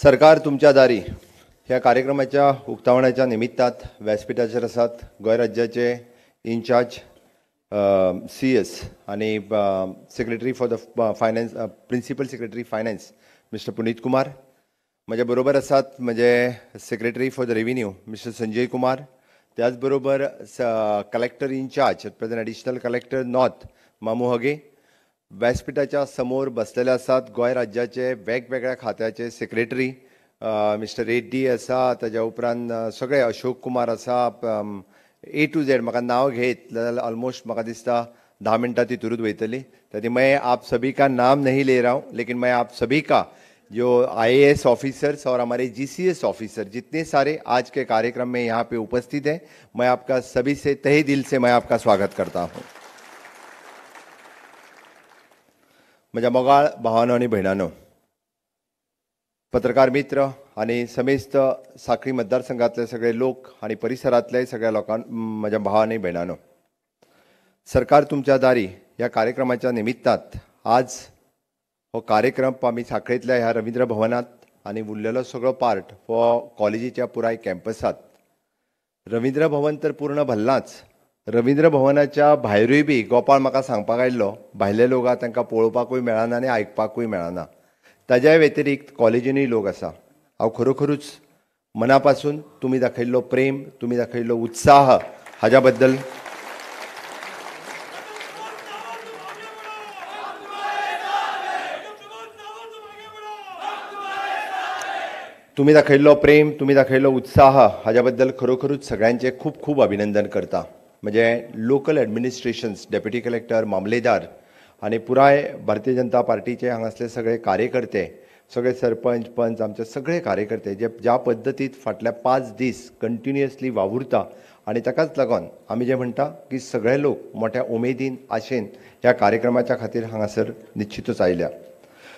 सरकार तुमच्या दारी ह्या कार्यक्रमाच्या उक्तावणाच्या निमित्तात व्यासपीठाचेर आसात गोंय राज्याचे इन्चार्ज CS आनी secretary for the finance, principal secretary finance mister Puneet Kumar. म्हज्या बरोबर आसात म्हजे secretary for the revenue mister Sanjay Kumar, त्याच बरोबर collector incharge at present additional collector north Mamu Hage. व्यासपीठाच्या समोर बसलेले आसात गोंय राज्याचे वेगवेगळ्या खात्याचे सेक्रेटरी मिस्टर रेड्डी आसा, ताज्या उपरांत सगळे अशोक कुमार आसा, ए टू झेड म्हाका नांव घेत जाल्यार ऑलमोस्ट म्हाका दिसता 10 मिनटां तितूरूच वयतली. तरी मैं आप सभी का नाम नहीं ले रहा हूँ, लेकिन मैं आप सभी का जो IAS officers और हमारे GCS officer जितने सारे आज के कार्यक्रम में यहाँ पे उपस्थित हैं, मैं आपका सभी से तहे दिल से मैं आपका स्वागत करता हूँ. म्हज्या मोगाळ भावानो आनी भयणानो, पत्रकार मित्र आनी समेस्त साखळी मतदारसंघातले सगळे लोक आनी परिसरांतले सगळ्या लोकांक म्हज्या भावा आनी भयणानो, सरकार तुमच्या दारी ह्या कार्यक्रमाच्या निमित्तात आज हो कार्यक्रम आमी साखळेंतल्या ह्या रवींद्र भवनांत आनी उरलेलो सगळो पार्ट हो कॉलेजीच्या पुराय कॅम्पसांत. रवींद्र भवन तर पूर्ण भरलांच, रवींद्र भवनाच्या भायरूय बी गोपाळ म्हाका सांगपाक आयिल्लो भायले लोक आहा तांकां पळोवपाकूय मेळना आनी आयकपाकूय मेळना. ताज्या व्यतिरिक्त कॉलेजीनूय लोक आसा. हांव खरोखरूच मना पासून तुमी दाखयल्लो प्रेम, तुमी दाखयल्लो उत्साह हाज्या बद्दल तुमी दाखयल्लो प्रेम, तुमी दाखयल्लो उत्साह हाज्या बद्दल खरोखरूच सगळ्यांचें खूब खूब अभिनंदन करता. म्हणजे लोकल एडमिनिस्ट्रेशन्स, डेप्युटी कलेक्टर, मामलेदार आनी पुराय भारतीय जनता पार्टीचे हांगासले सगळे कार्यकर्ते, सगळे सरपंच पंच, आमचे सगळे कार्यकर्ते जे ज्या पद्दतीत फाटल्या 5 दीस कंटिन्युअसली वावुरता आनी ताकाच लागून आमी जे म्हणटा की सगळे लोक मोठ्या उमेदीन आशेन ह्या कार्यक्रमाच्या खातीर हांगासर निश्चितूच आयल्या.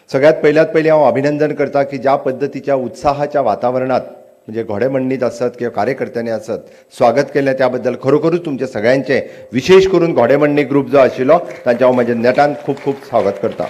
सगळ्यात पयल्यात पयलीं हांव अभिनंदन करता की ज्या पद्दतीच्या उत्साहाच्या वातावरणांत म्हणजे घोडेमंडणीत आसत किंवा कार्यकर्त्यांनी आसत स्वागत केलें त्या बद्दल खरोखरूच तुमचे सगळ्यांचे, विशेष करून घोडेमंडणी ग्रुप जो आशिल्लो तांचे हांव म्हज्या नेटान खूब खूब स्वागत करता.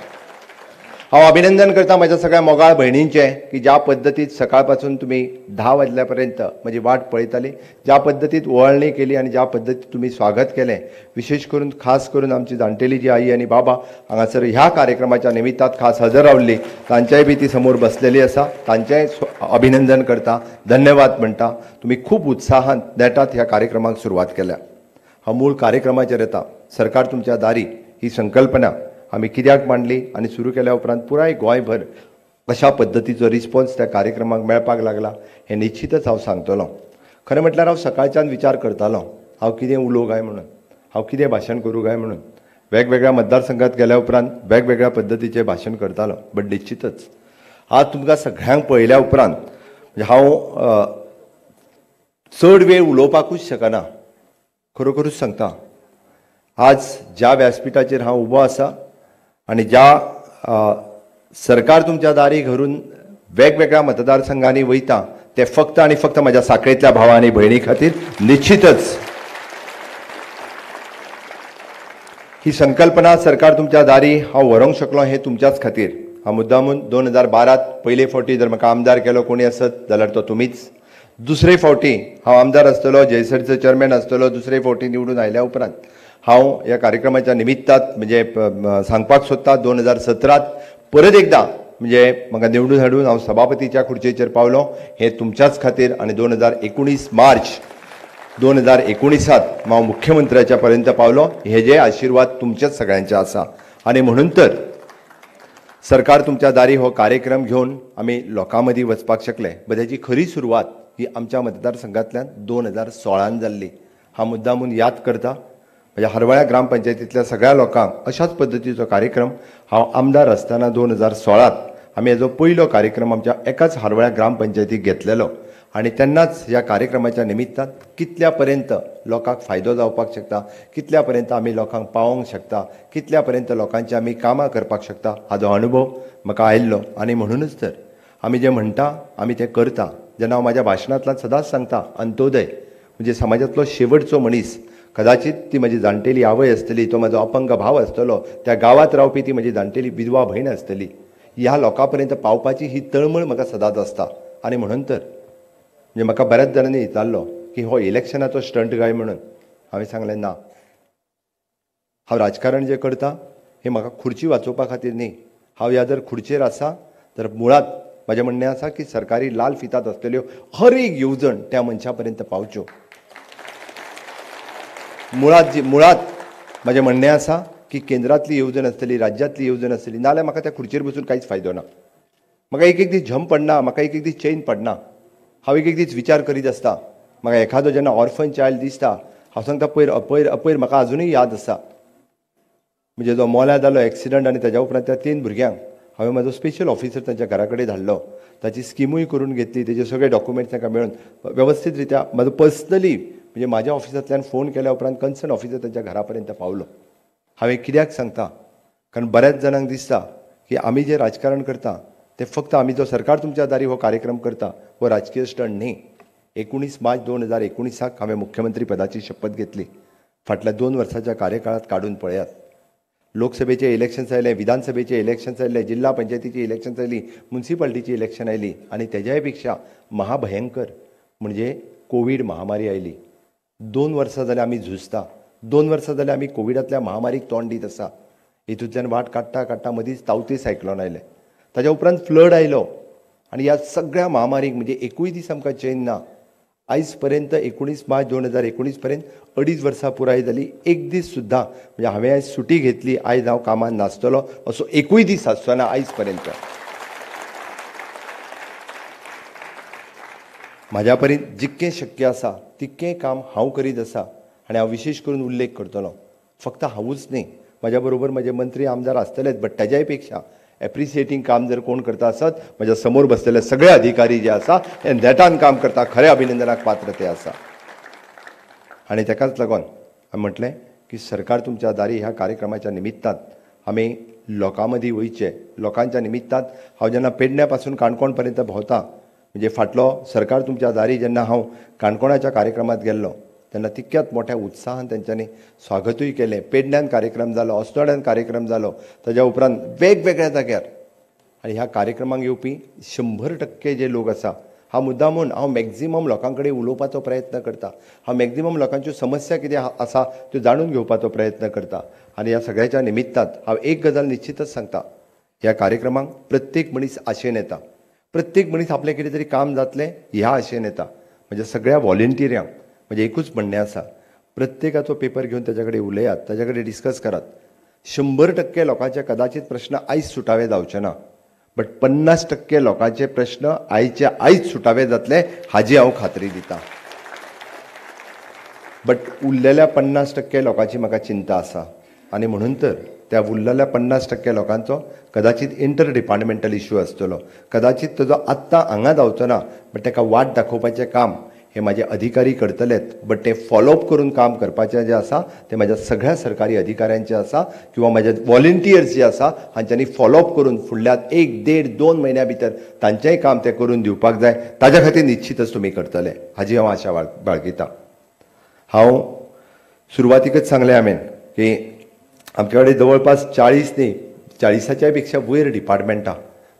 हांव अभिनंदन करता म्हज्या सगळ्या मोगाळ भयणींचें की ज्या पद्दतीत सकाळ पासून तुमी 10 वाजल्या पर्यंत म्हजी वाट पळयताली, ज्या पद्दतीत ओवाळणी केली आनी ज्या पद्दतीत तुमी स्वागत केलें, विशेष करून खास करून आमची जाणटेली जी आई आनी बाबा हांगासर ह्या कार्यक्रमाच्या निमित्तात खास हजर रावल्ली, तांच्याय बी ती समोर बसलेली आसा, तांचेंय अभिनंदन करता, धन्यवाद म्हणटा. तुमी खूब उत्साहान नेटात ह्या कार्यक्रमाक सुरवात केल्या. हांव मूळ कार्यक्रमाचेर येता. सरकार तुमच्या दारी ही संकल्पना आमी कित्याक मांडली आनी सुरू केल्या उपरांत पुराय गोंयभर कशा पद्दतीचो रिस्पॉन्स त्या कार्यक्रमाक मेळपाक लागला हें निश्चितच हांव सांगतलो. खरें म्हटल्यार हांव सकाळच्यान विचार करतालो हांव कितें उलोवं काय म्हणून, हांव कितें भाशण करूं काय म्हणून. वेगवेगळ्या मतदारसंघात गेल्या उपरांत वेगवेगळ्या पद्दतीचें भाशण करतालो, बट निश्चितच आज तुमकां सगळ्यांक पळयल्या उपरांत म्हणजे हांव चड वेळ उलोवपाकूच शकना. खरोखरूच सांगता, आज ज्या व्यासपीठाचेर हांव उबो आसा आनी ज्या सरकार तुमच्या दारी घरून वेगवेगळ्या मतदारसंघांनी वयता ते फक्त आनी फक्त म्हज्या साखळेंतल्या भावा आनी भयणी खातीर. निश्चितच ही संकल्पना सरकार तुमच्या दारी हांव व्हरूंक शकलो हें तुमच्याच खातीर. हांव मुद्दामून 2012 पयले फावटी जर म्हाका आमदार केलो कोणी आसत जाल्यार तो तुमीच. दुसरे फावटी हांव आमदार आसतलो, जयसरचो चेअरमॅन आसतलो, दुसरे फावटी निवडून आयल्या उपरांत हांव ह्या कार्यक्रमाच्या निमित्तात म्हणजे सांगपाक सोदता 2017 परत एकदां म्हणजे म्हाका निवडून हाडून हांव सभापतीच्या खुर्चेचेर पावलो हें तुमच्याच खातीर. आनी 2019 मार्च 2019 हांव मुख्यमंत्र्याच्या पर्यंत पावलो, हे जे आशिर्वाद तुमच्याच सगळ्यांचे आसा. आनी म्हणून तर सरकार तुमच्या दारी हो कार्यक्रम घेवन आमी लोकां मदीं वचपाक शकले. बट हेजी खरी सुरवात ही आमच्या मतदारसंघांतल्यान 2016 जाल्ली. हांव मुद्दामून याद करता म्हणजे हरवळ्या ग्रामपंचायतींतल्या सगळ्या लोकांक अशाच पद्दतीचो कार्यक्रम हांव आमदार आसतना 2016 आमी हेजो पयलो कार्यक्रम आमच्या एकाच हरवळ्या ग्रामपंचायतीक घेतलेलो आनी तेन्नाच ह्या कार्यक्रमाच्या निमित्तान कितल्या पर्यंत लोकांक फायदो जावपाक शकता, कितल्या पर्यंत आमी लोकांक पावोवंक शकता, कितल्या पर्यंत लोकांची आमी कामां करपाक शकता हाजो अनुभव म्हाका आयिल्लो. आनी म्हणूनच तर आमी जें म्हणटा आमी तें करता. जेन्ना हांव म्हाज्या भाशणांतल्यान सदांच सांगता अंत्योदय म्हणजे समाजांतलो शेवटचो मनीस, कदाचित ती म्हजी जाणटेली आवय आसतली, तो म्हजो अपंग भाव आसतलो, त्या गांवांत रावपी ती म्हजी जाणटेली विधवा भयण आसतली. ह्या लोकां पर्यंत पावपाची ही तळमळ म्हाका सदांच आसता. आनी म्हणून तर म्हणजे म्हाका बऱ्याच जाणांनी विचारलो की हो इलेक्शनाचो स्टंट काय म्हणून. हांवें सांगलें ना, हांव राजकारण जें करता हें म्हाका खुर्ची वाचोवपा खातीर न्ही. हांव ह्या जर खुर्चेर आसा तर मुळांत म्हाजें म्हणणें आसा की सरकारी लाल फितात आसलेल्यो हर एक येवजण त्या मनशा पर्यंत पावच्यो. मुळांत म्हाजें म्हणणें आसा की केंद्रांतली येवजण आसतली, राज्यांतली येवजण आसतली, नाजाल्यार म्हाका त्या खुर्चेर बसून कांयच फायदो ना. म्हाका एक एक दीस झम पडना, म्हाका एक एक दीस चैन पडना. हांव एक एक दीस विचार करीत आसता. म्हाका एखादो जेन्ना ऑर्फन चायल्ड दिसता हांव सांगता पयर पयर पयर म्हाका आजुनूय याद आसा, म्हणजे जो मोल्या जालो एक्सिडंट आनी ताज्या उपरांत त्या 3 भुरग्यांक हांवें म्हाजो स्पेशल ऑफिसर तांच्या घरा कडेन धाडलो, ताची स्किमूय करून घेतली, तेजे सगळे डॉक्युमेंट्स तांकां मेळून वेवस्थीत रित्या म्हाजो पर्सनली म्हणजे म्हाज्या ऑफिसांतल्यान फोन केल्या उपरांत कन्सर्न ऑफिसर तांच्या घरा पर्यंत पावलो. हांवें कित्याक सांगता, कारण बऱ्याच जाणांक दिसता की आमी जें राजकारण करता तें फक्त आमी जो सरकार तुमच्या दारी हो कार्यक्रम करता हो राजकीय स्टंट न्ही. 19 मार्च 2019 हांवें मुख्यमंत्री पदाची शपथ घेतली. फाटल्या 2 वर्साच्या कार्यकाळांत काडून पळयात, लोकसभेचे इलेक्शन्स आयले, विधानसभेचे इलेक्शन्स आयले, जिल्हा पंचायतीची इलेक्शन्स आयली, म्युनिसिपालिटीची इलेक्शन आयली आनी तेज्याय पेक्षा महाभयंकर म्हणजे कोवीड महामारी आयली. 2 वर्सां जाल्यार आमी झुजता, 2 वर्सां जाल्यार आमी कोविडांतल्या महामारीक तोंड दीत आसा. हितूंतल्यान वाट काडटा काडटा मदींच तावते सायक्लोन आयलें, ताज्या उपरांत फ्लड आयलो आनी ह्या सगळ्या महामारीक म्हणजे एकूय दीस आमकां चैन ना. आयज पर्यंत 19 मार्च 2019 पर्यंत 2.5 वर्सां पुराय जाली, एक दीस सुद्दां म्हणजे हांवें आयज सुटी घेतली, आयज हांव कामान नासतलो असो एकूय दीस आसचो ना आयज पर्यंत. म्हाज्या पर्यंत जितकें शक्य आसा तितकें काम हांव करीत आसा आनी हांव विशेश करून उल्लेख करतलो, फक्त हांवूच न्ही, म्हाज्या बरोबर म्हजे मंत्री आमदार आसतलेच, बट ताज्याय पेक्षा एप्रिसिएटींग काम जर कोण करता आसत म्हज्या समोर बसलेले सगळे अधिकारी जे आसा हे नेटान काम करता, खऱ्या अभिनंदनाक पात्र ते आसा. आनी ताकाच लागून हांवें म्हटलें की सरकार तुमच्या दारी ह्या कार्यक्रमाच्या निमित्तान आमी लोकां मदीं वयचें. लोकांच्या निमित्तान हांव जेन्ना पेडण्या पासून काणकोण पर्यंत भोंवता, म्हणजे फाटलो सरकार तुमच्या दारी जेन्ना हांव काणकोणाच्या कार्यक्रमांत गेल्लो तेन्ना तितक्याच मोठ्या उत्साहान तेंच्यांनी स्वागतूय केलें. पेडण्यान कार्यक्रम जालो, अस्नोड्यान कार्यक्रम जालो, ताज्या उपरांत वेगवेगळ्या जाग्यार. आनी ह्या कार्यक्रमांक येवपी 100% जे लोक आसा, हांव मुद्दामून हांव मॅक्झिमम लोकां कडेन उलोवपाचो प्रयत्न करता, हांव मॅक्झिमम लोकांच्यो समस्या कितें आसा त्यो जाणून घेवपाचो प्रयत्न करता. आनी ह्या सगळ्याच्या निमित्तान हांव एक गजाल निश्चितच सांगता, ह्या कार्यक्रमांक प्रत्येक मनीस आशेन येता, प्रत्येक मनीस आपलें कितें तरी काम जातलें ह्या आशेन येता. म्हणजे सगळ्या व्हॉलेंटियरांक म्हणजे एकूच म्हणणें आसा, प्रत्येकाचो पेपर घेवन ताच्या कडेन उलयात, ताच्या कडेन डिस्कस करात. 100% लोकांचे कदाचित प्रश्न आयज सुटावे जावचे ना, बट 50% लोकांचे प्रश्न आयचे आयज सुटावे जातले हाजी हांव खात्री दिता. बट उरलेल्या 50% लोकांची म्हाका चिंता आसा आनी म्हणून तर त्या उरलेल्या 50% लोकांचो कदाचित इंटर डिपार्टमेंटल इश्यू आसतलो, कदाचित ताजो आत्तां हांगा जावचो ना, बट ताका वाट दाखोवपाचें काम हे म्हाजे अधिकारी करतलेच. बट ते फॉलोअप करून काम करपाचें जें आसा तें म्हाज्या सगळ्या सरकारी अधिकाऱ्यांचें आसा किंवा म्हाजे व्हॉलेंटियर्स जे आसा हांच्यांनी फॉलोअप करून फुडल्या 1, 1.5, 2 म्हयन्या भितर तांचेंय काम तें करून दिवपाक जाय. ताज्या खातीर निश्चितच तुमी करतले हाजी हांव आशा बाळगितां. हांव सुरवातीकच सांगलें हांवें की आमचे कडेन जवळपास 40 न्ही 40च्याय पेक्षा वयर डिपार्टमेंटां,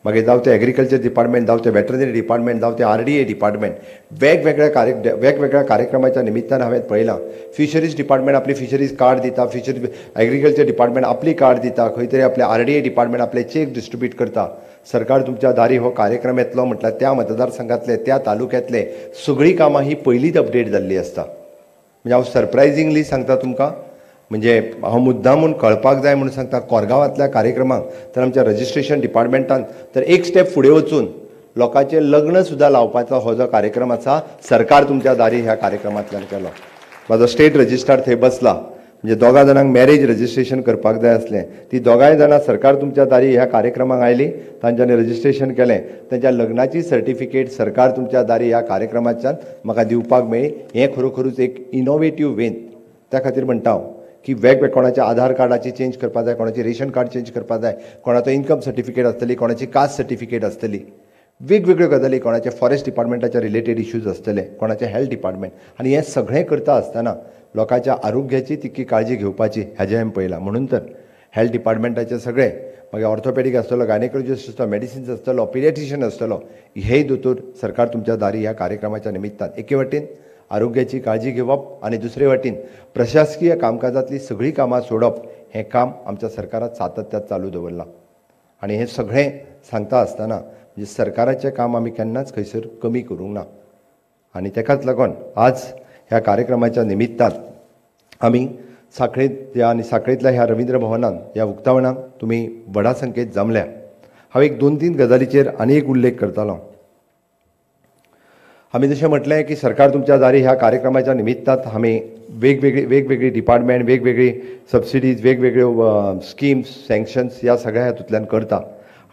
मागीर जावं तें एग्रीकल्चर डिपार्टमेंट, जावं तें वेटरनरी डिपार्टमेंट, जावं तें RDA department, वेगवेगळ्या कार्यक्रमाच्या निमित्तान हांवें पळयलां. फिशरीज डिपार्टमेंट आपली फिशरीज कार्ड दिता, फिशरीज एग्रीकल्चर डिपार्टमेंट आपली कार्ड दिता, खंय तरी आपलें RDA department आपले चेक डिस्ट्रिब्यूट करता. सरकार तुमच्या दारी हो कार्यक्रम येतलो म्हटल्यार त्या मतदारसंघातले त्या तालुक्यांतले सगळीं कामां ही पयलींच अपडेट जाल्ली आसता. म्हणजे हांव सरप्रायझिंगली सांगता तुमकां, म्हणजे हांव मुद्दामून कळपाक जाय म्हणून सांगता, कोरगांवांतल्या कार्यक्रमाक तर आमच्या रजिस्ट्रेशन डिपार्टमेंटान तर एक स्टेप फुडें वचून लोकांचें लग्न सुद्दां लावपाचो हो जो कार्यक्रम आसा सरकार तुमच्या दारी ह्या कार्यक्रमांतल्यान केलो. म्हाजो स्टेट रजिस्ट्रार थंय बसला, म्हणजे दोगां जाणांक मॅरेज रजिस्ट्रेशन करपाक जाय आसलें, ती दोगांय जाणां सरकार तुमच्या दारी ह्या कार्यक्रमाक आयलीं, तांच्यांनी रजिस्ट्रेशन केलें, तांच्या लग्नाची सर्टिफिकेट सरकार तुमच्या दारी ह्या कार्यक्रमाच्यान म्हाका दिवपाक मेळ्ळी. हें खरोखरूच एक इनोवेटीव वेन. त्या खातीर म्हणटा हांव की वेगवेगळे कोणाच्या आधार कार्डाची चेंज करपाक जाय, कोणाची रेशन कार्ड चेंज करपाक जाय, कोणाचो इन्कम सर्टिफिकेट आसतली, कोणाची कास्ट सर्टिफिकेट आसतली, वेगवेगळ्यो गजाली, कोणाचे फॉरेस्ट डिपार्टमेंटाच्या रिलेटेड इश्यूज आसतले, कोणाचे हेल्थ डिपार्टमेंट. आनी हें सगळें करता आसतना लोकांच्या आरोग्याची तितकी काळजी घेवपाची हेजें हांवें पळयलां. म्हणून तर हेल्थ डिपार्टमेंटाचे सगळे, मागीर ऑर्थोपेडीक आसतलो, गायनेकोलॉजिस्ट आसतलो, मेडिसिन्स आसतलो, पिडियाट्रिशियन आसतलो, हेय दोतोर सरकार तुमच्या दारी ह्या कार्यक्रमाच्या निमित्तान एके वटेन आरोग्याची काळजी घेवप आनी दुसरे वटेन प्रशासकीय कामकाजांतली सगळीं कामां सोडप हें काम आमच्या सरकारान सातत्यात चालू दवरलां. आनी हें सगळें सांगता आसतना म्हणजे सरकाराचें काम आमी केन्नाच खंयसर कमी करूंक ना. आनी तेकाच लागून आज ह्या कार्यक्रमाच्या निमित्तान आमी साखळेंत आनी साखळेंतल्या ह्या रवींद्र भवनान ह्या उक्तावणाक तुमी व्हडा संख्येत जमल्या. हांव एक दोन तीन गजालीचेर आनी एक उल्लेख करतालो. आमी जशें म्हटलें की सरकार तुमच्या दारी ह्या कार्यक्रमाच्या निमित्तान आमी वेगवेगळी डिपार्टमेंट, वेगवेगळी सबसिडीज, वेगवेगळ्यो स्किम्स, सँक्शन्स ह्या सगळ्या हातूंतल्यान करता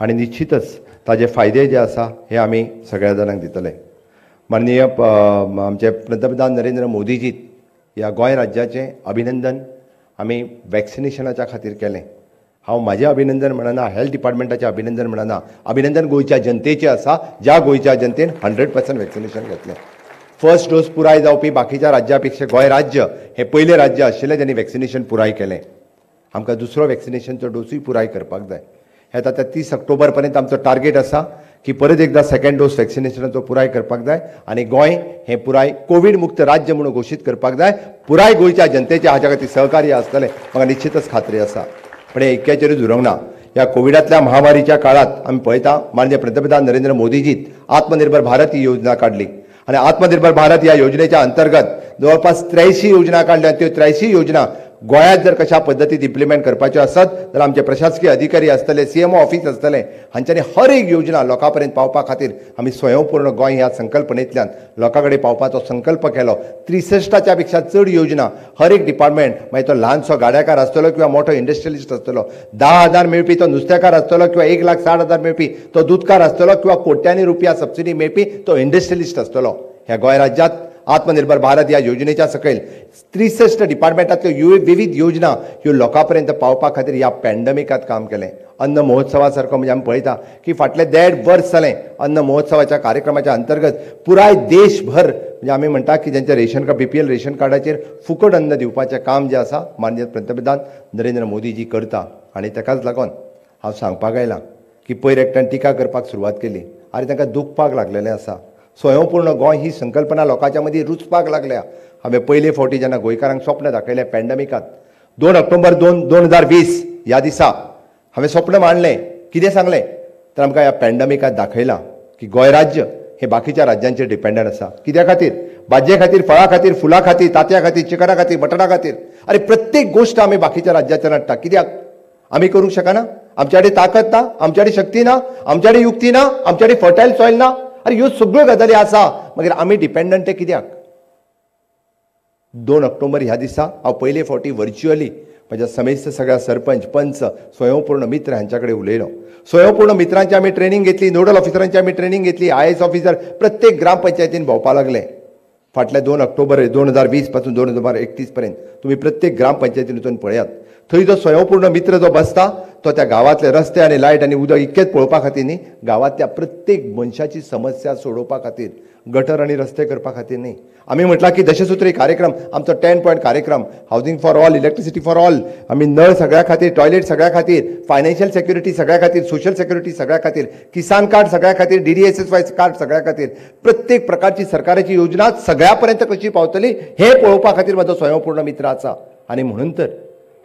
आनी निश्चितच ताजे फायदे जे आसा हे आमी सगळ्या जाणांक दितले. माननीय आमचे पंतप्रधान नरेंद्र मोदीजी ह्या गोंय राज्याचें अभिनंदन आमी वॅक्सिनेशनाच्या खातीर केलें. हांव म्हाजें अभिनंदन म्हणना, हेल्थ डिपार्टमेंटाचें अभिनंदन म्हणना, अभिनंदन गोंयच्या जनतेचें आसा, ज्या गोंयच्या जनतेन 100% वॅक्सिनेशन घेतलें. फर्स्ट डोस पुराय जावपी बाकीच्या राज्या पेक्षा गोंय राज्य हें पयलें राज्य आशिल्लें ज्यांनी वॅक्सिनेशन पुराय केलें. आमकां दुसरो वॅक्सिनेशनचो डोसूय पुराय करपाक जाय. हे आतां 30 ऑक्टोबर पर्यंत आमचो टार्गेट आसा की परत एकदा सेकंड डोस वॅक्सिनेशनाचो पुराय करपाक जाय आनी गोंय हें पुराय कोवीड मुक्त राज्य म्हणून घोशीत करपाक जाय. पुराय गोंयच्या जनतेचें हाच्या खातीर सहकार्य आसतलें म्हाका निश्चितच खात्री आसा. पण हें इतक्याचेरूच उरूंक ना. ह्या कोविडांतल्या महामारीच्या काळांत आमी पळयता माननीय पंतप्रधान नरेंद्र मोदीजीत आत्मनिर्भर भारत ही योजना काडली आनी आत्मनिर्भर भारत ह्या योजनेच्या अंतर्गत जवळपास 83 योजना काडल्या. त्यो 83 योजना गोंयांत जर कशा पद्दतीन इम्प्लिमेंट करपाच्यो आसत जाल्यार आमचे प्रशासकीय अधिकारी आसतले, CMO office आसतले, हांच्यांनी हर एक योजना लोकां पर्यंत पावपा खातीर आमी स्वयंपूर्ण गोंय ह्या संकल्पनेंतल्यान लोकां कडेन पावपाचो संकल्प केलो. 63 पेक्षा चड योजना हर एक डिपार्टमेंट, मागीर तो ल्हानसो गाड्याकार आसतलो किंवा मोठो इंडस्ट्रियलिस्ट आसतलो, 10,000 मेळपी तो नुस्तेकार आसतलो किंवा 1,60,000 मेळपी तो दुदकार आसतलो किंवा कोट्यांनी रुपया सबसिडी मेळपी तो इंडस्ट्रियलिस्ट आसतलो, ह्या गोंय राज्यांत आत्मनिर्भर भारत ह्या योजनेच्या सकयल 63 डिपार्टमेंटांतल्यो विविध योजना ह्यो लोकां पर्यंत पावपा खातीर ह्या पॅन्डमिकांत काम केलें. अन्न महोत्सवा सारको म्हणजे आमी पळयता की फाटलें 1.5 वर्स जालें अन्न महोत्सवाच्या कार्यक्रमाच्या अंतर्गत पुराय देशभर म्हणजे आमी म्हणटा की ज्यांच्या रेशन कार्ड, BPL ration कार्डाचेर फुकट अन्न दिवपाचें काम जें आसा माननीय पंतप्रधान नरेंद्र मोदीजी करता. आनी ताकाच लागून हांव सांगपाक आयलां की पयर एकट्यान टिका करपाक सुरवात केली, आनी तांकां दुखपाक लागलेलें आसा. स्वयंपूर्ण गोंय ही संकल्पना लोकांच्या मदीं रुचपाक लागल्या. हांवें पयले फावटी जेन्ना गोंयकारांक स्वप्न दाखयलें पॅन्डमिकांत 2 ऑक्टोबर 2020 ह्या दिसा हांवें स्वप्न मांडलें. कितें सांगलें तर आमकां ह्या पॅन्डमिकांत दाखयलां की गोंय राज्य हे बाकीच्या राज्यांचेर डिपेंडंट आसा. कित्या खातीर? भाजये खातीर, फळां खातीर, फुलां खातीर, तांतयां खातीर, चिकना खातीर, मटणा खातीर. आनी प्रत्येक गोश्ट आमी बाकीच्या राज्याच्यान हाडटा. कित्याक आमी करूंक शकना? आमच्या कडेन ताकद ना, आमच्या कडेन शक्ती ना, आमच्या कडेन युक्ती ना, आमच्या कडेन फर्टायल सॉयल ना. अरे ह्यो सगळ्यो गजाली आसा, मागीर आमी डिपेंडंट ते कित्याक? 2 ऑक्टोबर ह्या दिसा हांव पयले फावटी व्हर्च्युअली म्हज्या समेस्त सगळ्या सरपंच, पंच, स्वयंपूर्ण मित्र हांच्या कडेन उलयलो. स्वयंपूर्ण मित्रांची आमी ट्रेनींग घेतली, नोडल ऑफिसरांची आमी ट्रेनींग घेतली, IAS officer प्रत्येक ग्रामपंचायतीन भोंवपाक लागले. फाटल्या 2 ऑक्टोबर 2020 पासून 2031 पर्यंत तुमी प्रत्येक ग्रामपंचायतीन वचून पळयात, थंय जो स्वयंपूर्ण मित्र जो बसता तो त्या गांवांतले रस्ते आनी लायट आनी उदक इतकेंच पळोवपा खातीर न्ही, गांवांतल्या प्रत्येक मनशाची समस्या सोडोवपा खातीर, गटर आनी रस्ते करपा खातीर न्ही. आमी म्हटलां की दशसूत्री कार्यक्रम आमचो 10 पॉयंट कार्यक्रम, housing for all, electricity for all, आमी नळ सगळ्या खातीर, टॉयलेट सगळ्या खातीर, फायनान्शियल सेक्युरिटी सगळ्या खातीर, सोशल सेक्युरिटी सगळ्या खातीर, किसान कार्ड सगळ्या खातीर, DDSSY card सगळ्या खातीर, प्रत्येक प्रकारची सरकाराची योजना सगळ्या पर्यंत कशी पावतली हें पळोवपा खातीर म्हजो स्वयंपूर्ण मित्र आसा. आनी म्हणून तर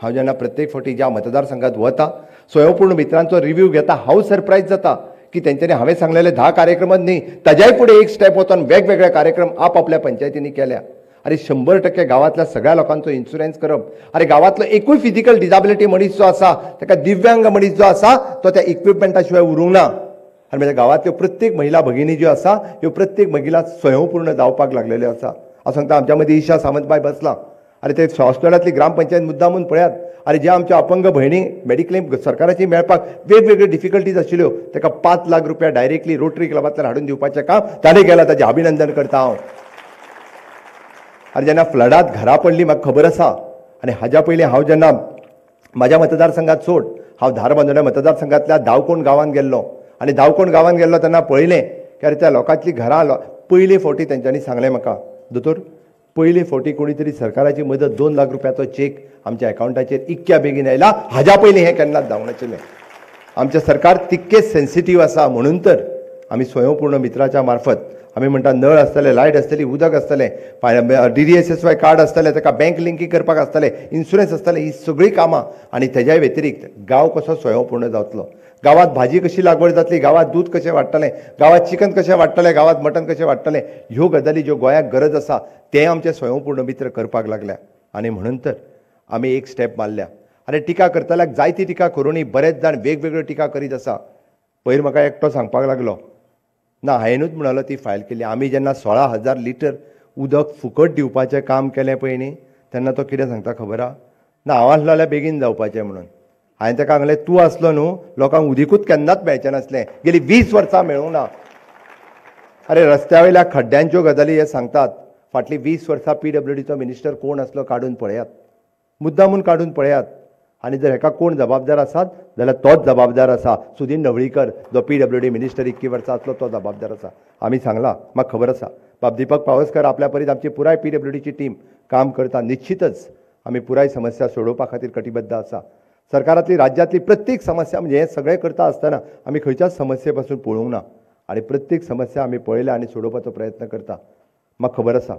हांव जेन्ना प्रत्येक फावटी ज्या मतदारसंघात वता स्वयंपूर्ण मित्रांचो रिव्यू घेता, हांव सरप्रायज जाता की तेंच्यांनी हांवें सांगलेले 10 कार्यक्रमात न्ही ताज्याय फुडें एक स्टेप वचून वेगवेगळे कार्यक्रम आपआपल्या पंचायतींनी केल्या. आनी 100% गांवांतल्या सगळ्या लोकांचो इन्शुरन्स करप. आनी गांवांतलो एकूय फिजिकल डिजाबिलिटी मनीस जो आसा, ताका दिव्यांग मनीस जो आसा तो त्या इक्विपमेंटा शिवाय उरूंक ना. आनी म्हज्या गांवांतल्यो प्रत्येक महिला भगिनी ज्यो आसा ह्यो प्रत्येक महिला स्वयंपूर्ण जावपाक लागलेल्यो आसा. हांव सांगता आमच्या मदीं ईशा सावंतबाय बसलां, आनी ते हॉस्पिटलांतली ग्रामपंचायत मुद्दामून पळयात, आनी ज्या आमच्या अपंग भयणी मेडिक्लेम सरकाराची मेळपाक वेगवेगळ्यो डिफिकल्टीज आशिल्ल्यो ताका 5 लाख रुपया डायरेक्टली रोटरी क्लबांतल्यान हाडून दिवपाचें काम ताणें केलां, ताचें अभिनंदन करता हांव. आनी जेन्ना फ्लडांत घरां पडलीं म्हाका खबर आसा, आनी हाज्या पयलीं हांव जेन्ना म्हाज्या मतदारसंघात सोड हांव धारबांदोड्या मतदारसंघांतल्या दावकोण गांवांत गेल्लो, आनी दावकोण गांवांत गेल्लो तेन्ना पळयलें की अरे त्या लोकांतलीं घरां पयले फावटी तेंच्यांनी सांगलें म्हाका, दोतोर पयले फावटी कोणी तरी सरकाराची मदत 2 लाख रुपयाचो चेक आमच्या अकावंटाचेर इतक्या बेगीन आयला, हाज्या पयलीं हें केन्नाच जावंक नाशिल्लें. आमचें सरकार तितकेंच सेन्सिटीव आसा, म्हणून तर आमी स्वयंपूर्ण मित्राच्या मार्फत आमी म्हणटा नळ आसतले, लायट आसतली, उदक आसतलें, DDSSY card आसतलें, ताका बँक लिंकींग करपाक आसतलें, इन्शुरन्स आसतलें, ही सगळीं कामां. आनी तेज्या व्यतिरिक्त गांव कसो स्वयंपूर्ण जातलो, गांवांत भाजी कशी लागवड जातली, गांवांत दूद कशें वाडटलें, गांवांत चिकन कशें वाडटलें, गांवांत मटन कशें वाडटलें, ह्यो गजाली ज्यो गोंयाक गरज आसा तें आमचे स्वयंपूर्ण मित्र करपाक लागल्या. आनी म्हणून तर आमी एक स्टेप मारल्या. आनी टिका करतल्याक जायती टिका करूनय बरेच जाण वेगवेगळ्यो टिका करीत आसा. पयर म्हाका एकटो सांगपाक लागलो, ना हांवेनूच म्हणलो ती फायल केली. आमी जेन्ना 16,000 लिटर उदक फुकट दिवपाचें काम केलें पळय न्ही, तेन्ना तो कितें सांगता खबर आहा, ना हांव आसलो जाल्यार बेगीन जावपाचें म्हणून. हांवें ताका सांगलें, तूं आसलो न्हू लोकांक उदीकूच केन्नाच मेळचें नासलें, गेली 20 वर्सां मेळूंक ना. अरे रस्त्या वयल्या खड्ड्यांच्यो गजाली हे सांगतात, फाटलीं 20 वर्सां PWDचो मिनिस्टर कोण आसलो काडून पळयात, मुद्दामून काडून पळयात. आनी जर हेका कोण जबाबदार आसात जाल्यार तोच जबाबदार आसा, सुदीन ढवळीकर जो PWD minister इतकी वर्सां आसलो तो जबाबदार आसा. आमी सांगलां, म्हाका खबर आसा, बाब दीपक पावसकर आपल्या परीत आमची पुराय PWDची टीम काम करता. निश्चितच आमी पुराय समस्या सोडोवपा खातीर कटिबद्ध आसा. सरकारांतली राज्यांतली प्रत्येक समस्या म्हणजे हें सगळें करता आसतना आमी खंयच्याच समस्ये पासून पळोवंक ना आनी प्रत्येक समस्या आमी पळयल्या आनी सोडोवपाचो प्रयत्न करता. म्हाका खबर आसा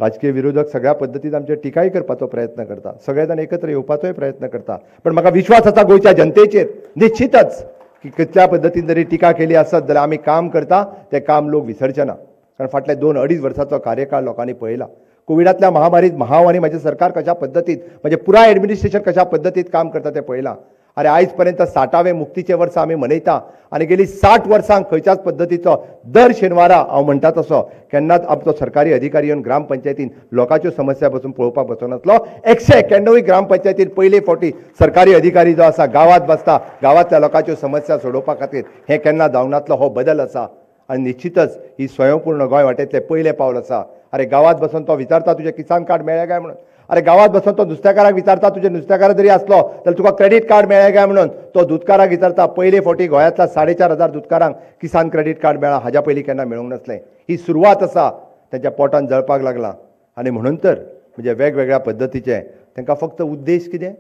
राजकीय विरोधक सगळ्या पद्दतीन आमचेर टिकाय करपाचो प्रयत्न करता, सगळे जाण एकत्र येवपाचोय प्रयत्न करता, पण म्हाका विश्वास आसा गोंयच्या जनतेचेर निश्चितच की कितल्या पद्दतीन जरी टिका केली आसत जाल्यार आमी काम करता तें काम लोक विसरचे ना. कारण फाटल्या 2-2.5 वर्सांचो कार्यकाळ लोकांनी पळयला. कोविडांतल्या महामारीत हांव आनी म्हजें सरकार कशा पद्दतीन, म्हजें पुराय एडमिनिस्ट्रेशन कशा पद्दतीन काम करता तें पळयलां. अरे आयज पर्यंत 60वें मुक्तीचें वर्स आमी मनयता आनी गेली 60 वर्सां खंयच्याच पद्दतीचो दर शेनवारा हांव म्हणटा तसो केन्नाच आमचो सरकारी अधिकारी येवन ग्रामपंचायतीन लोकांच्यो समस्या बसून पळोवपाक बसनासलो. 191 ग्रामपंचायतीन पयले फावटी सरकारी अधिकारी जो आसा गांवांत बसता, गांवांतल्या लोकांच्यो समस्या सोडोवपा खातीर. हें केन्ना जावंक नासलो, हो बदल आसा आनी निश्चितच ही स्वयंपूर्ण गोंय वाटेंतलें पयलें पावल आसा. अरे गांवांत बसून तो विचारता तुजें किसान कार्ड मेळ्ळें काय म्हणून, अरे गांवांत बसून तो नुस्तेकाराक विचारता तुजें नुस्तेकार जरी आसलो जाल्यार तुका क्रेडीट कार्ड मेळ्ळें काय म्हणून, तो दुदकाराक विचारता. पयले फावटी गोंयांतल्या 4,500 दुदकारांक किसान क्रेडीट कार्ड मेळ्ळां, हाज्या पयलीं केन्ना मेळूंक नासलें. ही सुरवात आसा, तांच्या पोटान जळपाक लागला. आनी म्हणून तर म्हणजे वेगवेगळ्या पद्दतीचे तांकां फक्त उद्देश कितें,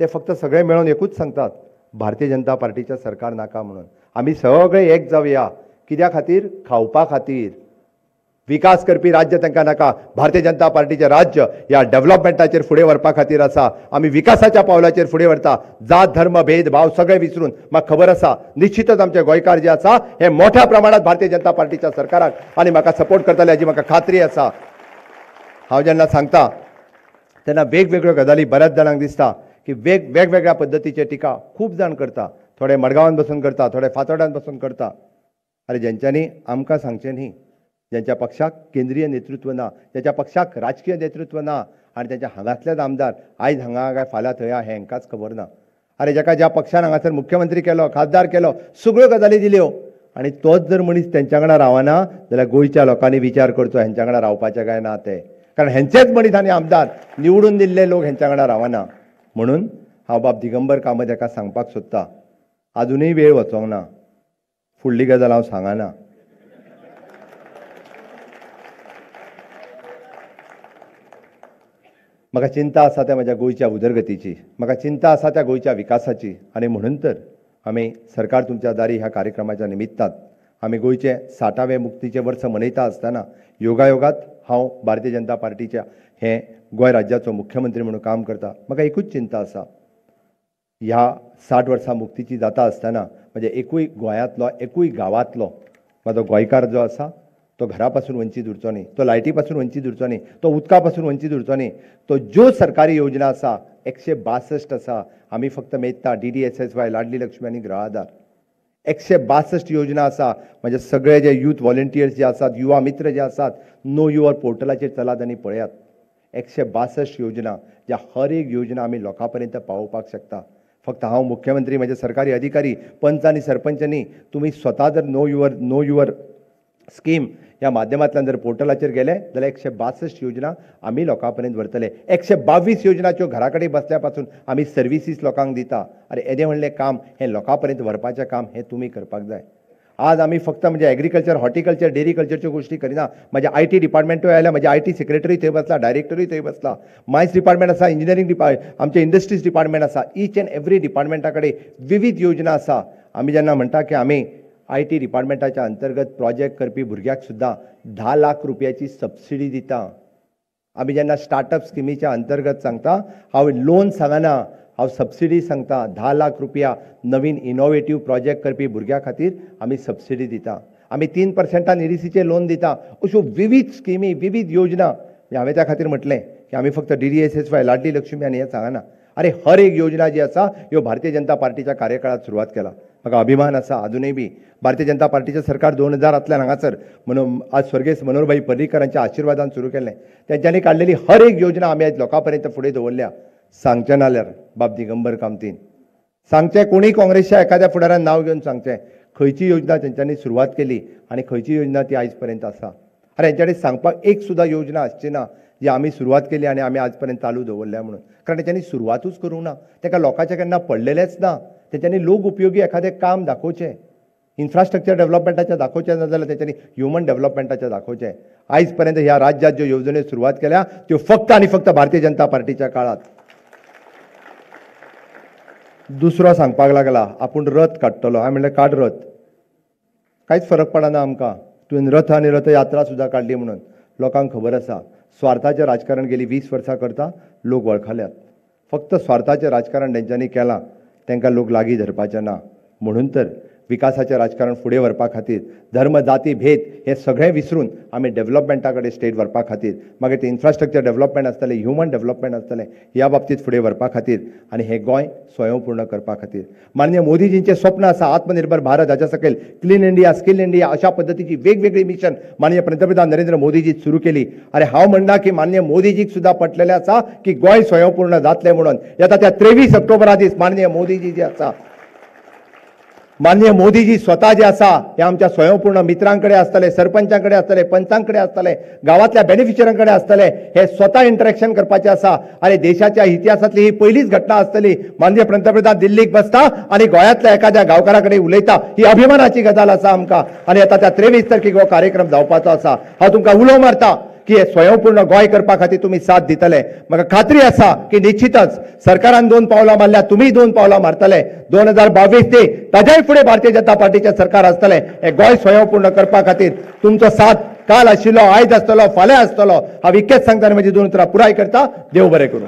ते फक्त सगळे मेळून एकूच सांगतात, भारतीय जनता पार्टीचें सरकार नाका म्हणून. आमी सगळे एक जावया, कित्या खातीर? खावपा खातीर. विकास करपी राज्य तांकां नाका, भारतीय जनता पार्टीचें राज्य ह्या डेव्हलपमेंटाचेर फुडें व्हरपा खातीर आसा. आमी विकासाच्या पावलाचेर फुडें व्हरता, जात धर्म भेदभाव सगळे विसरून. म्हाका खबर आसा निश्चितच आमचे गोंयकार जे आसा हे मोठ्या प्रमाणात भारतीय जनता पार्टीच्या सरकाराक आनी म्हाका सपोर्ट करतले हाजी म्हाका खात्री आसा. हांव जेन्ना सांगता तेन्ना वेगवेगळ्यो गजाली बऱ्याच जाणांक दिसता की वेगवेगळ्या पद्दतीचे टिका खूब जाण करता, थोडे मडगांवान बसून करता, थोडे फातोड्यान बसून करता. अरे ज्यांच्यांनी आमकां सांगचें न्ही, ज्यांच्या पक्षाक केंद्रीय नेतृत्व ना, ज्यांच्या पक्षाक राजकीय नेतृत्व ना आनी तांच्या हांगांतलेच आमदार आयज हांगा काय फाल्यां थंय हें हांकांच खबर ना. अरे ज्याका ज्या पक्षान हांगासर मुख्यमंत्री केलो, खासदार केलो, सगळ्यो गजाली दिल्यो आनी तोच जर मनीस तेंच्या वांगडा रावना जाल्यार गोंयच्या लोकांनी विचार करचो हेंच्या वांगडा रावपाचें काय ना तें, कारण हेंचेच मनीस आनी आमदार निवडून दिल्ले लोक हेंच्या वांगडा रावना. म्हणून हांव बाब दिगंबर कामत हेका सांगपाक सोदता, आजुनूय वेळ वचोंक ना, फुडली गजाल हांव सांगना. म्हाका चिंता आसा त्या म्हज्या गोंयच्या उदरगतीची, म्हाका चिंता आसा त्या गोंयच्या विकासाची. आनी म्हणून तर आमी सरकार तुमच्या दारी ह्या कार्यक्रमाच्या निमित्तान आमी गोंयचें 60वें मुक्तीचें वर्स मनयता आसतना योगायोगात हांव भारतीय जनता पार्टीच्या हें गोंय राज्याचो मुख्यमंत्री म्हणून काम करता. म्हाका एकूच चिंता आसा, ह्या 60 वर्सां मुक्तीची जाता आसतना म्हणजे एकूय गोंयांतलो एकूय गांवांतलो म्हाजो गोंयकार जो आसा तो घरा पासून वंचीत उरचो न्ही, तो लायटी पासून वंचीत उरचो न्ही, तो उदका पासून वंचीत उरचो न्ही. तो ज्यो सरकारी योजना आसा 162 आसा, आमी फक्त मेजता DDSSY, Ladli Lakshmi आनी गृह आधार. 162 योजना आसा. म्हणजे सगळे जे यूथ व्हॉलंटियर्स जे आसात, युवा मित्र जे आसात, नो your पोर्टलाचेर चलात आनी पळयात 162 योजना, ज्या हर एक योजना आमी लोकां पर्यंत पावोवपाक शकता. फक्त हांव मुख्यमंत्री, म्हजे सरकारी अधिकारी, पंच आनी सरपंच न्ही, तुमी स्वता जर नो your scheme ह्या माध्यमांतल्यान जर पोर्टलाचेर गेले जाल्यार 162 योजना आमी लोकां पर्यंत व्हरतले. 122 योजनाच्यो घरा कडेन बसल्या पासून आमी सर्विसीस लोकांक दिता. आरे येदें व्हडलें काम हें लोकां पर्यंत व्हरपाचें काम हें तुमी करपाक जाय. आज आमी फक्त म्हणजे एग्रीकल्चर, हॉर्टिकल्चर, डेरीकल्चरच्यो गोश्टी करिना. म्हजे I T डिपार्टमेंटूय आयल्या, म्हजे I T secretary थंय बसला, डायरेक्टरूय थंय बसला, मायन्स डिपार्टमेंट आसा, इंजिनियरींग डिपार्ट, आमचे इंडस्ट्रीज डिपार्टमेंट आसा. इच एंड एवरी डिपार्टमेंटा कडेन विविध योजना आसा. आमी जेन्ना म्हणटा की आमी I T डिपार्टमेंटाच्या अंतर्गत प्रोजेक्ट करपी भुरग्याक सुद्दां 10 लाख रुपयाची सबसिडी दिता. आमी जेन्ना स्टार्टअप स्किमीच्या अंतर्गत सांगता, हांव लोन सांगना, हांव सबसिडी सांगता. 10 लाख रुपया नवीन इनोवेटीव प्रोजेक्ट करपी भुरग्यां खातीर आमी सबसिडी दिता. आमी 3% ईडीसीचें लोन दिता. अश्यो विविध स्किमी, विविध योजना. हांवें त्या खातीर म्हटलें की आमी फक्त DDSSY, Ladli Lakshmi आनी हें सांगना. अरे हर एक योजना जी आसा ह्यो भारतीय जनता पार्टीच्या कार्यकाळात सुरवात केला. म्हाका अभिमान आसा अजुनूय बी भारतीय जनता पार्टीचें सरकार 2000 हांगासर आज स्वर्गेस्त मनोहरभाई पर्रीकरांच्या आशिर्वादान सुरू केलें. तेंच्यांनी काडलेली हर एक योजना आमी आयज लोकां पर्यंत फुडें दवरल्या. सांगचें नाल्यार बाब दिगंबर कामतीन सांगचें, कोणीय काँग्रेसच्या एखाद्या फुडारान नांव घेवन सांगचें खंयची योजना तेंच्यांनी सुरवात केली आनी खंयची योजना ती आयज पर्यंत आसा. अरे हेंच्या कडेन सांगपाक एक सुद्दां योजना आसची ना जी आमी सुरवात केली आनी आमी आज पर्यंत चालू दवरल्या म्हणून. कारण तेंच्यांनी सुरवातूच करूंक ना, ताका लोकांचें केन्ना पडलेलेंच ना. तेंच्यांनी लोक उपयोगी एखादें काम दाखोवचें, इन्फ्रास्ट्रक्चर डेव्हलपमेंटाचें दाखोवचें ना जाल्यार तेंच्यांनी ह्युमन डेव्हलपमेंटाचें दाखोवचें. आयज पर्यंत ह्या राज्यांत ज्यो येवजण्यो सुरवात केल्या त्यो फक्त आनी फक्त भारतीय जनता पार्टीच्या काळात. दुसरो सांगपाक लागला आपूण रथ काडटलो. हांवें म्हणलें काड रथ, कांयच फरक पडना आमकां. तुवें रथ आनी रथयात्रा सुद्दां काडली म्हणून लोकांक खबर आसा. स्वार्थाचें राजकारण गेली 20 वर्सां करता, लोक वळखल्यात. फक्त स्वार्थाचें राजकारण तेंच्यांनी केलां, तांकां लोक लागीं धरपाचे ना. म्हणून तर विकासाचें राजकारण फुडें व्हरपा खातीर धर्म, जाती, भेद हे सगळें विसरून आमी डेव्हलपमेंटा कडेन स्टेट व्हरपा खातीर, मागीर ते इन्फ्रास्ट्रक्चर डेव्हलपमेंट आसतलें, ह्युमन डेव्हलपमेंट आसतलें, ह्या बाबतींत फुडें व्हरपा खातीर आनी हें गोंय स्वयंपूर्ण करपा खातीर माननीय मोदीजींचें स्वप्न आसा आत्मनिर्भर भारत, हाच्या सकयल क्लीन इंडिया, स्किल इंडिया अशा पद्दतीची वेगवेगळी मिशन माननीय पंतप्रधान नरेंद्र मोदीजी सुरू केली. अरे हांव म्हणना की माननीय मोदीजीक सुद्दां पटलेलें आसा की गोंय स्वयंपूर्ण जातलें म्हणून. येता त्या 23 ऑक्टोबरा दीस माननीय मोदीजी जे आसा, माननीय मोदीजी स्वता जे आसा हे आमच्या स्वयंपूर्ण मित्रांकडे आसतले, सरपंचांकडे आसतले, पंचांकडे आसतले, गांवांतल्या बेनिफिशऱ्यांकडे आसतले, हे स्वता इंटरेक्शन करपाचें आसा. आनी देशाच्या इतिहासांतली ही पयलीच घटना आसतली, माननीय पंतप्रधान दिल्लीक बसता आनी गोंयांतल्या एखाद्या गांवकारा कडेन उलयता, ही अभिमानाची गजाल आसा आमकां. आनी येता त्या 23 तारखेक हो कार्यक्रम जावपाचो आसा. हांव तुमकां उलो मारता की हे स्वयंपूर्ण गोंय करपा खातीर तुमी साथ दितले. म्हाका खात्री आसा की निश्चितच सरकारान 2 पावलां मारल्या, तुमी 2 पावलां मारतले. 2022 ते ताज्याय फुडें भारतीय जनता पार्टीचें सरकार आसतलें. हे गोंय स्वयंपूर्ण करपा खातीर तुमचो साथ काल आशिल्लो, आयज आसतलो, फाल्यां आसतलो. हांव इतकेंच सांगता आनी म्हजी 2 उतरां पुराय करता. देव बरें करूं.